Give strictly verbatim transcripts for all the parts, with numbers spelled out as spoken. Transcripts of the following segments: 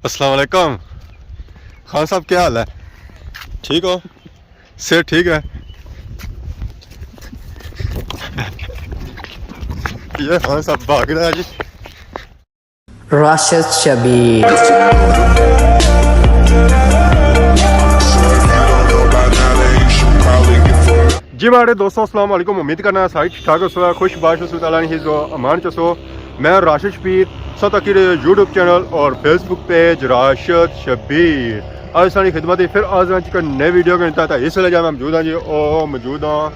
السلام علیکم خان صاحب، کیا حال ہے؟ ٹھیک ہو؟ صحت ٹھیک ہے؟ یہ خان صاحب بھاگ رہا ہے جی۔ راشد شبیر۔ جی ماڑے دوستو، السلام علیکم۔ امید کرنا سارے ٹھیک ٹھاک ہوسو، خوش باش ہوسو، تعالیٰ نے حفظ و امان چ ہوسو۔ میں راشد شبیر، سو تکی رہے یوٹیوب چینل اور فیس بک پیج راشد شبیر۔ اج ساری خدمت ہی پھر حاضر ہاں ایک نئے ویڈیو کے ساتھ۔ اس ویلے جا میں موجود ہاں جی، او موجود ہاں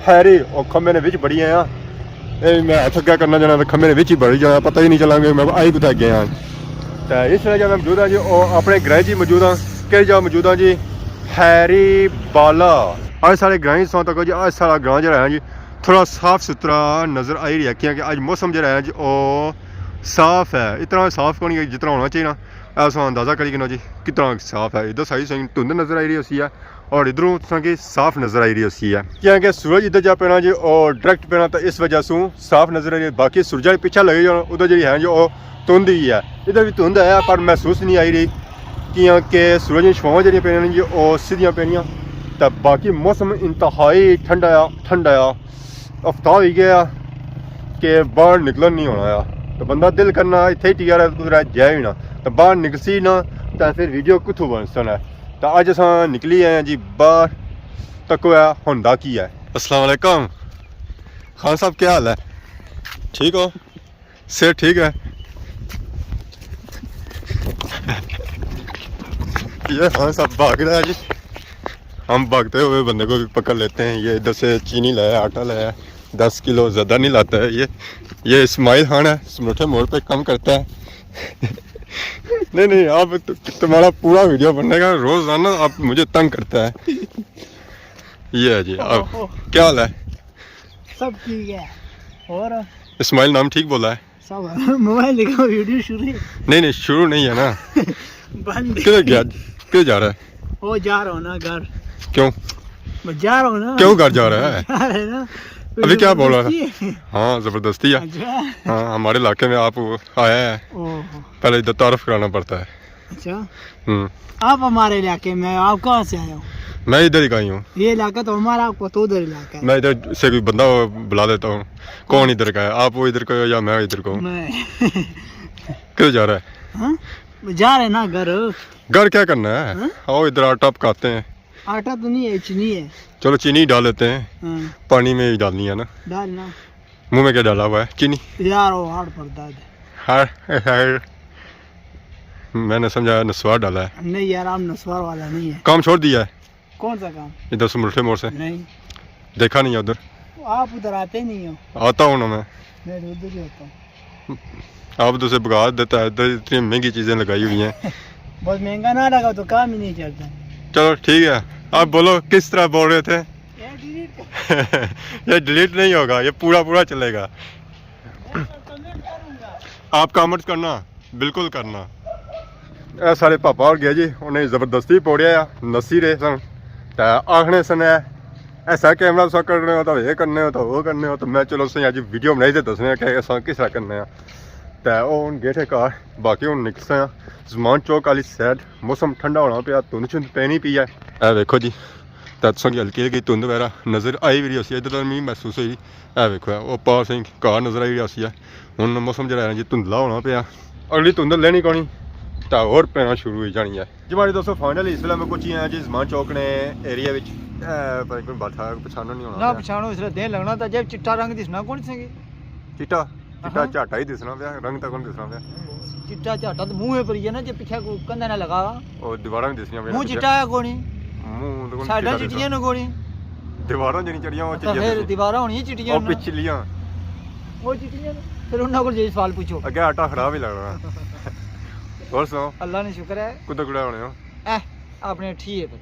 ہیری، او کھمبے نے وچ بڑی آیا۔ اے میں ہتھ اگے کرنا جانا تے کھمبے نے وچ ہی بڑی جانا، پتہ ہی نہیں چلنا کہ میں آئی کتھے گیا ہاں۔ تے اس ویلے جا میں موجود ہاں جی، او اپنے گرائیں جی موجود ہاں۔ کہڑی جا موجود ہاں جی؟ ہیری بالا۔ اج سارے گرائیں سو تک جی، اج سارا گراں جڑا ہے جی، تھوڑا صاف ستھرا نظر آئی رہیا، کیونکہ اج موسم جڑا ہے جی، او صاف ہے۔ اتنا صاف کونی کہ جتنا ہونا چاہیے نا۔ ایسا اندازہ کری گنو جی، کتنا صاف ہے۔ ادھر ساری سنگ دھند نظر آئی رہی ہوسی ہے، اور ادھروں تساں کی صاف نظر آئی رہی ہوسی ہے، کیونکہ سورج ادھر جا پینا جی، اور ڈائریکٹ پینا، تو اس وجہ سوں صاف نظر آئی رہی ہے۔ باقی سورج نے پیچھے لگے جانا، ادھر جڑی ہے جو، او دھند ہی ہے۔ ادھر بھی دھند ہے، پر محسوس نہیں آئی رہی، کیونکہ سورج نے شوائیں جڑیاں پینیاں نے جی، او سیدھیاں پینیاں۔ تے باقی موسم انتہائی ٹھنڈا آ، ٹھنڈا آ۔ ہفتہ ہوئی گیا کہ باہر نکلن نہیں ہونا آ۔ تو بندہ دل کرنا اتھے ہی ٹکیا رہے، کدھر جائے بھی نہ۔ تو باہر نکلسی نہ، تو پھر ویڈیو کتھوں بنسن ہے۔ تو اج اساں نکلی آئے ہیں جی باہر، تکو ہے ہوندا کی ہے۔ السلام علیکم خان صاحب، کیا حال ہے؟ ٹھیک ہو؟ صحت ٹھیک ہے؟ یہ خان صاحب بھاگ رہا ہے جی۔ ہم بھاگتے ہوئے بندے کو بھی پکڑ لیتے ہیں۔ یہ ادھر سے چینی لایا، آٹا لایا، دس کلو زیادہ نہیں لاتا ہے یہ۔ یہ اسماعیل خان ہے، سمروٹھے موڑ پہ کام کرتا ہے۔ نہیں، نہیں، آپ تو، تمہارا پورا ویڈیو بننے کا، روزانہ آپ مجھے تنگ کرتا ہے۔ یہ ہے جی، آپ، کیا حال ہے؟ سب ٹھیک ہے۔ اور؟ اسماعیل نام ٹھیک بولا ہے؟ سب موبائل دیکھو، ویڈیو شروع ہے۔ نہیں، نہیں، شروع نہیں ہے نا۔ بند۔ کدھر گیا؟ کدھر جا رہا ہے؟ وہ جا رہا ہوں نا گھر۔ کیوں؟ میں جا رہا ہوں نا۔ کیوں گھر جا رہا ہے؟ جا رہا ہے نا۔ ابھی کیا بول رہا تھا؟ زبردستی ہے۔ ہاں، زبردستی ہے۔ اچھا۔ ہاں، ہمارے علاقے میں آپ آیا ہے۔ اوہ۔ پہلے ادھر تعارف کرانا پڑتا ہے۔ اچھا۔ ہوں۔ آپ ہمارے علاقے میں، آپ کہاں سے آئے ہو؟ میں ادھر ہی کا ہی ہوں۔ یہ علاقہ تو ہمارا، آپ کو تو ادھر علاقہ ہے۔ میں ادھر سے کوئی بندہ بلا لیتا ہوں، کون ادھر کا ہے، آپ وہ ادھر کا ہو یا میں ادھر کا ہوں؟ میں۔ کدھر جا رہا ہے؟ ہاں؟ جا رہے نا گھر۔ گھر کیا کرنا ہے؟ ہاں؟ آؤ ادھر آٹا پکاتے ہیں۔ آٹا تو نہیں ہے، چینی ہے۔ چلو چینی ڈال لیتے ہیں۔ ہاں۔ پانی میں ہی ڈالنی ہے نا۔ ڈالنا۔ منہ میں کیا ڈالا ہوا ہے؟ چینی؟ یار، وہ ہارڈ پڑتا ہے۔ ہارڈ، ہارڈ۔ میں نے سمجھا نسوار ڈالا ہے۔ نہیں یار، آپ نسوار والا نہیں ہے۔ کام چھوڑ دیا ہے؟ کون سا کام؟ ادھر سمرٹھے موڑ سے۔ نہیں۔ دیکھا نہیں ہے ادھر؟ آپ ادھر آتے ہی نہیں ہو۔ آتا ہوں نا میں۔ میں تو ادھر ہی ہوتا ہوں۔ آپ تو اسے بگاڑ دیتا ہے، ادھر اتنی مہنگی چیزیں لگائی ہوئی ہیں۔ بہت مہنگا نہ لگا تو کام ہی نہیں چلتا۔ چلو ٹھیک ہے، آپ بولو کس طرح بول رہے تھے؟ یہ ڈیلیٹ کر۔ یہ ڈیلیٹ نہیں ہوگا، یہ پورا پورا چلے گا۔ میں کمنٹ کروں گا۔ آپ کمنٹ کرنا، بالکل کرنا۔ اے سارے پاپا اور گئے جی، انہیں زبردستی پوڑیا آ، نسی رہے سن۔ تے آخنے سن، ایسا کیمرہ تساں کڈنے ہو، تو یہ کرنے ہو، تو وہ کرنے ہو۔ تو میں، چلو، تساں اج ویڈیو بنائی تے دسنے آں کہ اساں کس طرح کرنے آں۔ تے او ہن گئے تھے گھر، باقی ہن نکلساں زمان چوک آلی سائیڈ۔ موسم ٹھنڈا ہونا پیا، دھند شند پینی پئی ہے۔ اے ویکھو جی، تے تساں کی ہلکی ہلکی دھند وغیرہ نظر آئی وی ہوسی، ادھر تک می محسوس ہوئی۔ اے ویکھو، او پار سائیں گھر نظر آئی رہیا ہوسی۔ ہن موسم جیہڑا ہے نا جی، دھندلا ہونا پیا۔ اگلی دھند لینی کونی، تے ہور پینا شروع ہوئی جانی ہے۔ جی ماڑے دوستو، فائنلی اس ویلے میں پہنچی ہاں جی زمان چوک نے ایریا وچ۔ اے پتہ نہیں کوئی بیٹھا، پچھانو نہیں ہونا نہ پیا۔ پچھانو، اس ویلے دن لگنا، تے جے چٹا رنگ دسنا کون سنگی؟ چٹا؟ چٹا ہاں۔ جھاٹا ہی دسنا پیا، رنگ تاں کون دسنا پیا۔ چٹا جھاٹا تے منہ پر ہی ہے نا، جے پیچھے کوئی کندھا نہ لگا۔ او دیواراں وی دسنیاں پیاں منہ پیاں۔ چٹا ہے کونی؟ منہ تے کون سائیڈاں چٹا دسنا؟ چٹیاں نہ کونی؟ دیواراں جیہڑیاں چڑیاں، او تے چٹیاں پھر دسنیاں۔ دیواراں ہونیاں چٹیاں او نہ۔ پچھلیاں۔ او چٹیاں نہ۔ پھر انہاں کول جے سوال پوچھو۔ اگے آٹا خراب ہی لگنا۔ ہور سناؤ؟ اللہ نے شکر ہے۔ کدھر کڑا ہونے ہو؟ اے، اپنے ٹھی ہے پر۔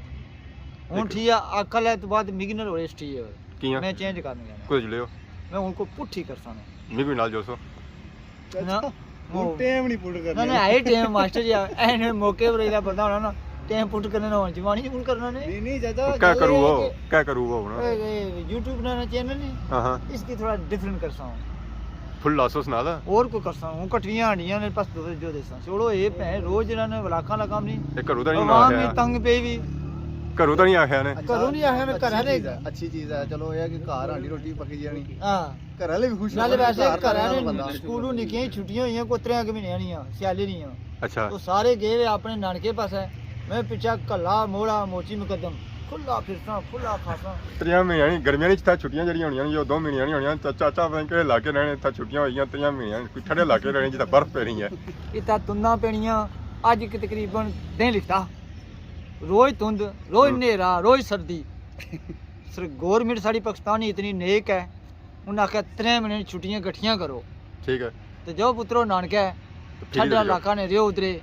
ہن ٹھیک ہے۔ ٹھی ہے، کل ہے تو بعد مگنل ہوئے اس ٹھی ہے۔ کیاں؟ میں چینج کرنے جانا۔ کدھر چلے ہو؟ میں ہن کو پٹھی کرساں۔ میں بھی نال جو سو۔ نہ، ہن ٹائم نہیں پٹ کرنا۔ نہ، نہ، ہے ٹائم ماسٹر جی، اینے موقع پر ایہا بندہ ہونا نا، ٹائم پٹ کرنے نہ ہونا، جوانی پٹ کرنا نے۔ نہیں، نہیں، چاچا، کیا کرو وہ؟ کیا کرو وہ ہونا؟ اے، اے، یوٹیوب نا چینل نہیں؟ ہاں، ہاں۔ اس کی تھوڑا ڈفرنٹ کرساں۔ فل لاسس نال۔ اور کوئی کرساں، ہوں کٹویاں آنیاں نے، بس دو جو دیساں۔ چھوڑو، اے بھین روز انہاں نے ولاکاں لا کم نہیں۔ تے گھروں تاں نہیں عوام آخیا۔ بھی تنگ پئی وی۔ گھروں تاں نہیں آخیا نے۔ گھروں نہیں آخیا نے، اچھی گھر آلے۔ چیز ہے، اچھی چیز ہے۔ چلو، اے ہے کہ گھر آنی روٹی پکی جانی۔ ہاں۔ گھر آلے بھی خوش نالے ہوسن، ویسے گھر گھر آلے آلے بندہ۔ سکولوں نکیاں ہی چھٹیاں ہوئیاں، کوئی ترے کمہینے آنیاں، سیالے نیاں۔ اچھا۔ تو سارے گئے ہوئے اپنے نانکے پاسے۔ میں پچھا کلا موڑا موچی مقدم۔ کھلا پھرساں، کھلا کھاساں۔ تریاں مہینے آنی، گرمیاں نی اتھا چھٹیاں جیڑیاں ہونیاں نی، او دو مہینے آنی ہونیاں، چا-، چاچا پتہ نہیں کہڑے علاقے رہنے، اتھا چھٹیاں ہوئیاں، تریاں مہینے آنی، کوئی ٹھنڈے علاقے رہنے جتھا برف پینی ہے۔ اتھا تنداں پینیاں، اج کی تقریباً دن لکھتا۔ روز تند، روز ہوں۔ نیرا، روز سردی۔ سر-، گورنمنٹ ساڑی پاکستان نی اتنی نیک ہے، انہاں آخیا ترے مہینے نی چھٹیاں کٹھیاں کرو۔ ٹھیک ہے۔ تے جاؤ پترو نانکے، تے پھر ٹھنڈا ادھر جاؤ۔ علاقہ نے رہو ادھرے۔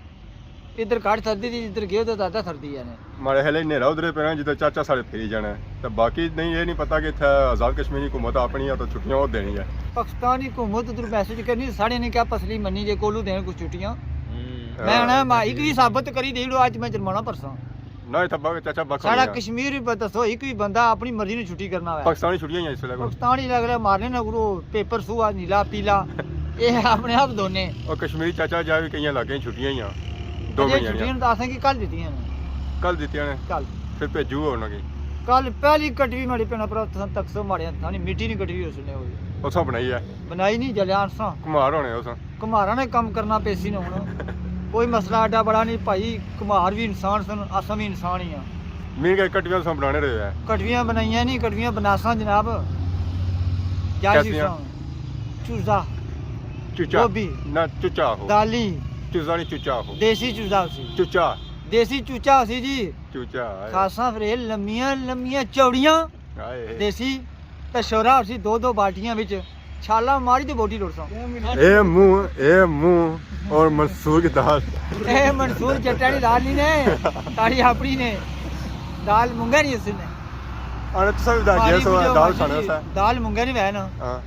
ادھر گھٹ سردی تھی، ادھر گئے تے زیادہ سردی ہے نے۔ ماڑے خیال اچ نیرا ادھرے پینا جدھر چاچا ساڑے پھری جانا ہے۔ تے باقی نہیں، اے نہیں پتا کہ اتھے آزاد کشمیر نی حکومت اپنی ہے تے چھٹیاں او دینی ہے۔ پاکستان نی حکومت ادھر میسج کرنی، ساڑے نے کیا پسلی منی جے کولو دین کچھ چھٹیاں۔ ہوں۔ میں ہاں۔ آنا، میں ایک وی ثابت کری دے لو، اج میں جرمانہ پرساں۔ نہ، اتھا بک-، چاچا بک ساڑا ہونی ہے۔ کشمیر وی ب-، دسو، ایک وی بندہ اپنی مرضی نی چھٹی کرنا ہوئے۔ پاکستانی چھٹیاں ہی ہیں اس ویلے کوئی۔ پاکستانی لگ رہا مارنے نہ کرو، پیپر سوا نیلا پیلا، اے اپنے آپ دونے۔ اور کشمیری چاچا جا بھی کئی علاقے چھٹیاں ہی ہیں۔ دو اجے مہینے چھٹیاں آلیاں۔ تو اساں کی کل دتیاں نے۔ کل دتیاں نے؟ کل۔ پھر بھیجو انہاں کی۔ کل پہلی کٹوی ماڑے پینا پر تساں تک سو ماڑے ہتھاں نی میٹھی نی کٹوی اس نے ہوئی۔ اتھاں بنائی ہے؟ بنائی نہیں، جلیا انساں۔ کمار ہونے اتھاں۔ کمارا نے کم کرنا پیسی نے ہن۔ کوئی مسئلہ ایڈا بڑا نہیں بھائی، کمار بھی انسان سن، اساں بھی انسان ہی ہاں۔ مین کہ کٹویاں تساں بنانے رہے ہیں؟ کٹویاں بنائیاں نہیں، کٹویاں بناساں جناب۔ کیا چیز کیسیاں؟ سن؟ چوزا۔ چچا۔ گوبھی۔ نہ، چچا ہو۔ دالی۔ چوزا نہیں، چچا ہو۔ دیسی چوزا اسی۔ چچا۔ دیسی چوچا اسی جی۔ چوچا، ہائے۔ خاصا پھر اے لمیاں لمیاں چوڑیاں۔ ہائے۔ دیسی۔ تے شورا اسی دو دو بالٹیاں وچ چھالا ماری تے بوٹی لوڑساں۔ اے منہ، اے منہ اور منصور کی دال۔ اے منصور جٹا نی دال نہیں نے، ساڑی اپنی نے۔ دال مونگا نہیں اس نے۔ اور تساں بھی دال ماری جیسا ویڈیو دال ماشاء کھانے اللہ۔ سا۔ دال مونگا نہیں وے نا۔ ہاں۔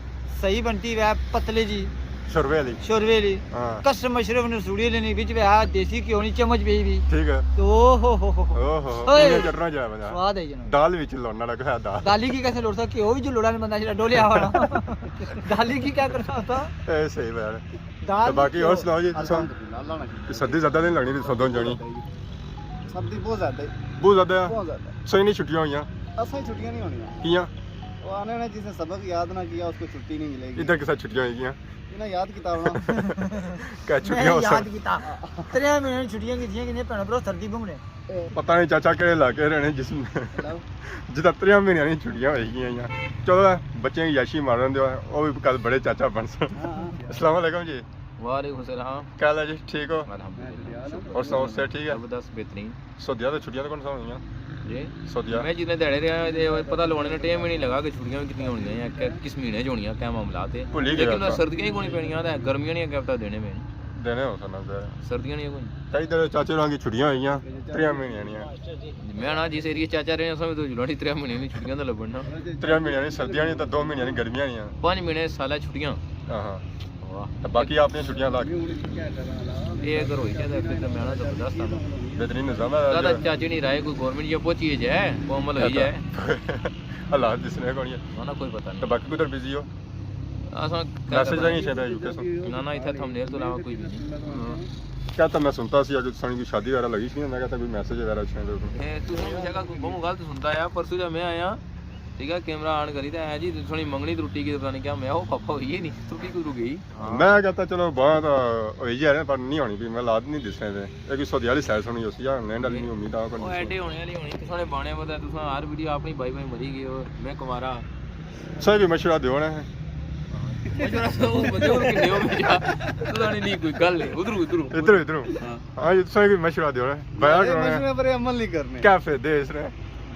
صحیح بنتی وے پتلے جی۔ شوربے والی۔ شوربے والی۔ ہاں۔ کسٹم مشروب نے سوڑی لینی، وچ وے آ دیسی گھیو نی چمچ پئی بھی۔ ٹھیک ہے۔ تو او ہو ہو ہو ہو۔ اوہ ہو۔ اوئے۔ انہیں چٹنا جائے بندہ۔ سواد ہے جناب۔ دال وچ لوڑنا لگا ہے دال۔ دالی کی کیسے لوڑ سا؟ گھیو وچ لوڑا نے بندہ جڑا ڈولیا ہونا۔ دالی کی کیا کرنا ہوتا؟ اے صحیح بات ہے۔ دال تے باقی اور سناؤ جی، تساں؟ الحمدللہ، اللہ نا شکر۔ سردی زیادہ نہیں لگنی، تساں دو جانی۔ سردی بہت زیادہ ہے۔ بہت زیادہ ہے؟ بہت زیادہ۔ سوئی نہیں چھٹیاں ہوئیاں؟ اساں چھٹیاں نہیں ہونیاں۔ کیاں؟ وہ آنے نے جس نے سبق یاد نہ کیا، اس کو چھٹی نہیں ملے گی۔ ادھر کسا چھٹیاں ہوئی گیاں؟ انہاں یاد کیتا ہونا۔ کیا میں چھٹیاں ہو یاد سن؟ کیتا۔ تریاں مہینے چھٹیاں کیتیاں، کنے بھیناں بھرا سردی گھومنے۔ پتہ نہیں چاچا کہڑے علاقے رہنے جس میں ہیلو۔ جتھا تریاں مہینے نی چھٹیاں ہوئی گیاں یا۔ چلو، بچیاں کی یاشی مارن دیو، او بھی کل بڑے چاچا بنسن۔ ہاں، ہاں۔ السلام علیکم جی۔ وعلیکم السلام۔ کیا حال ہے جی؟ ٹھیک ہو؟ الحمدللہ۔ اور سناؤ، صحت ٹھیک ہے؟ زبردست، بہترین۔ سعودیہ تو چھٹیاں تو کون سا ہوئی ہیں؟ جی؟ سعودیہ۔ میں جتنے دیہڑے رہا، تے پتہ لگانے نا ٹائم ہی نہیں لگا کہ چھٹیاں بھی کتنی ہونیاں یا کہ کس مہینے چ ہونیاں، کیا معاملات ہے۔ بھلی گئے لیکن تھا۔ سردیاں ہی کونی پینیاں، تے گرمیاں نی اگے ہفتہ دینے میں۔ دینے ہو سنا تے۔ سردیاں نی کوئی۔ تے ادھر چاچے ہوراں کی چھٹیاں ہوئی گیاں، تریاں مہینے نی۔ میں نا جس ایریے چاچا رہے، اساں بھی تو جلانی تریاں مہینے نی چھٹیاں تے لبن نا۔ تریاں مہینے نی سردیاں نی تے دو مہینے نی گرمیاں نی۔ پانچ مہینے سالہ چھٹیاں۔ ہاں ہاں۔ واہ۔ تے باقی اپنی چھٹیاں لا کے۔ یہ اگر ہوئی جائے تے پھر تے میں نا زبردست آں۔ بہترین نظام ہے۔ زیادہ چاچے نہیں رہے، کوئی گورنمنٹ یا پہنچی جائے، مکمل ہوئی جائے۔ حالات جس نے کونی ہے۔ نا، نا، کوئی پتہ نہیں۔ تے باقی کدھر بزی ہو؟ اساں میسج نہیں چھیڑا یو کے سوں۔ نہ، نہ، اتھے تھمبنیل تو علاوہ کوئی بھی نہیں۔ ہوں۔ کیا تاں میں سنتا سی اگر تساں کی شادی وغیرہ لگی سی، میں کہتا کوئی میسج وغیرہ چھیڑ دو۔ اے، تساں کی جگہ کوئی بہوں غلط سنتا ہے، پرسوں جب میں آیا، ٹھیک ہے، کیمرہ آن کری تے آیا جی، تساں نی منگنی ترٹی گئی، پتہ نہیں کیا، میں او پاپا ہوئی ہی نہیں، ترٹی کدھروں گئی؟ میں کہتا چلو بات ہوئی جائے پر نہیں ہونی، بھی میں لاد نہیں دسنے تے۔ اے کوئی سعودی والی سائڈ سنی ہوسی یا انگلینڈ والی نہیں، امید آ او کوئی ایڈے ہونے والی ہونی، تساں نے بانے پتہ ہے، تساں ہر ویڈیو اپنی بائی بائی مری گئے ہو، میں کمارا۔ سوئی بھی مشورہ دیو نا۔ مشورہ تو او بندے ہور کنے ہو بھیا۔ تساں نے نہیں کوئی گل ہے، ادھروں، ادھروں۔ ادھروں، ادھروں۔ ہاں۔ ہاں جی، سوئی بھی مشورہ دیو نا۔ بیا اے کرو نا۔ مشورے پر عمل نہیں کرنے۔ کیا فائدے اس نے؟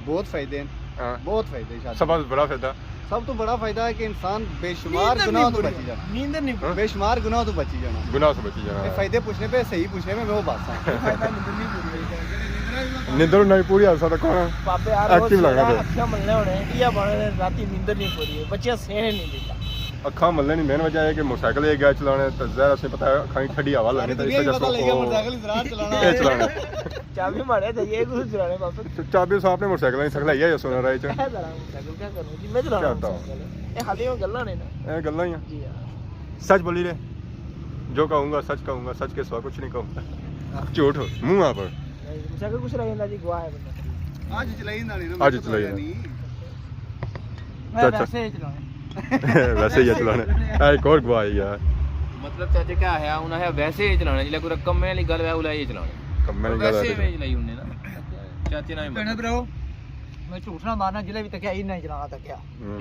بہت فائدے ہیں۔ ہاں۔ بہت فائدے شادی۔ سب سے بڑا فائدہ۔ سب تو بڑا فائدہ ہے کہ انسان بے شمار نیندر گناہ نہیں تو پوری بچی ہوئی۔ جانا۔ نیندر نہیں پوری۔ بے شمار گناہ تو بچی جانا۔ گناہ سے بچی جانا۔ اے فائدے پوچھنے پہ، صحیح پوچھنے پہ، میں وہ بس ہاں۔ فائدہ نیندر نہیں پوری ہوئی۔ نیندر نہ پوری ہوئی تے کون؟ پاپے یار، ایکٹیو روز لگنا پہ۔ اکھیاں ملنے ہونے، یا بنے راتی نیندر نہیں پوری ہوئی، بچیاں سینے نہیں دیتا۔ اکھاں ملنے نہیں، مین وجہ ہے کہ موٹرسائیکل ایک گیا چلانے، تو ظاہر اسے پتہ ہے، اکھاں کی ٹھڈی ہوا لگے، تو اس وجہ سے پتہ لگیا، او، موٹرسائیکل چلانا۔ اے چلانا۔ چابی مارے تھے، یہ کچھ چلانے واپس۔ چابی سو اپنے موٹرسائیکل کی سکھلائی ہے، سونا رائے چ۔ اے ذرا موٹرسائیکل کیا کروں جی، میں چلانا کیا بتاؤں؟ موٹرسائیکل۔ اے خالی ہوں گلاں نے نا۔ اے گلاں ہی ہیں۔ جی ہاں۔ سچ بولی رہے، جو کہوں گا سچ کہوں گا، سچ کے سوا کچھ نہیں کہوں گا۔ جھوٹ ہو، منہ آ پر۔ مسافر کچھ رہی جاتا جی، گواہ ہے بندہ۔ اج چلائی جانا نہیں نا، اج چلائی جانا۔ نہیں۔ میں چاچا۔ ویسے ہی چلانے۔ ویسے ہی چلانے۔ اے ایک اور گواہ ہے یار۔ مطلب چاچے کیا ہے، انہاں ہے ویسے ہی چلانے، جلے کوئی کمے والی گل ہے، اولا ہی چلانے۔ کمے والی گل ہے ویسے ہی چلائی انہیں نا۔ چاچے نہ ہی بھیݨ مطلب۔ بھراؤ، میں جھوٹ نہ مارنا، جلے بھی تکیا، ہی نہیں چلانا تکیا۔ ہوں۔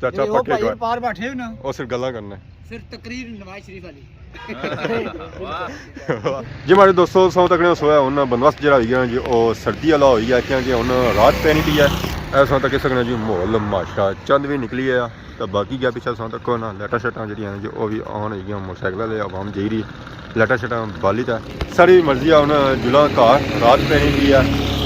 چاچا اے او پکے بھائی گواہ۔ پار بیٹھے ہو نا۔ او صرف گلاں کرنے۔ صرف تقریر نواز شریف والی۔ واہ۔ جی ماڑے دوستو، سو تکنے سویا ہن بندوبست جڑا ہوئی گیا جی، او سردی والا ہوئی گیا، کیونکہ ہن رات پینی پئی ہے۔ ایسا تک سکنے جی ماحول ماشا چند بھی نکلی ہے، تے باقی گیا پیچھے سو تک نا لائٹاں شائٹاں جڑیاں ہیں جی، او بھی آن ہوئی گیاں، موٹر سائیکل والے عوام جائی رہی، لائٹاں شائٹاں بالی تے ساری مرضی ہے۔ ہن جلاں گھر، رات پینی پئی ہے،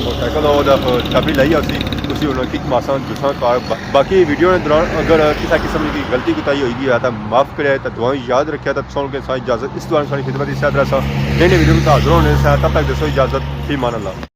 موٹر سائیکل او دا چابی لائی اسی، اسی ہن کک ماساں جساں گھر۔ با-، باقی ویڈیو نے دوران اگر کسے قسم کی غلطی کوتاہی ہوئی گئی ہے تاں معاف کرے، تاں دعائیں یاد رکھیا، تاں سن کے ساری اجازت، اس دوران ساری خدمت اس طرح سا نئی نئی ویڈیو کے ساتھ حاضر ہونے سے، تب تک دسو اجازت، فی امان اللہ۔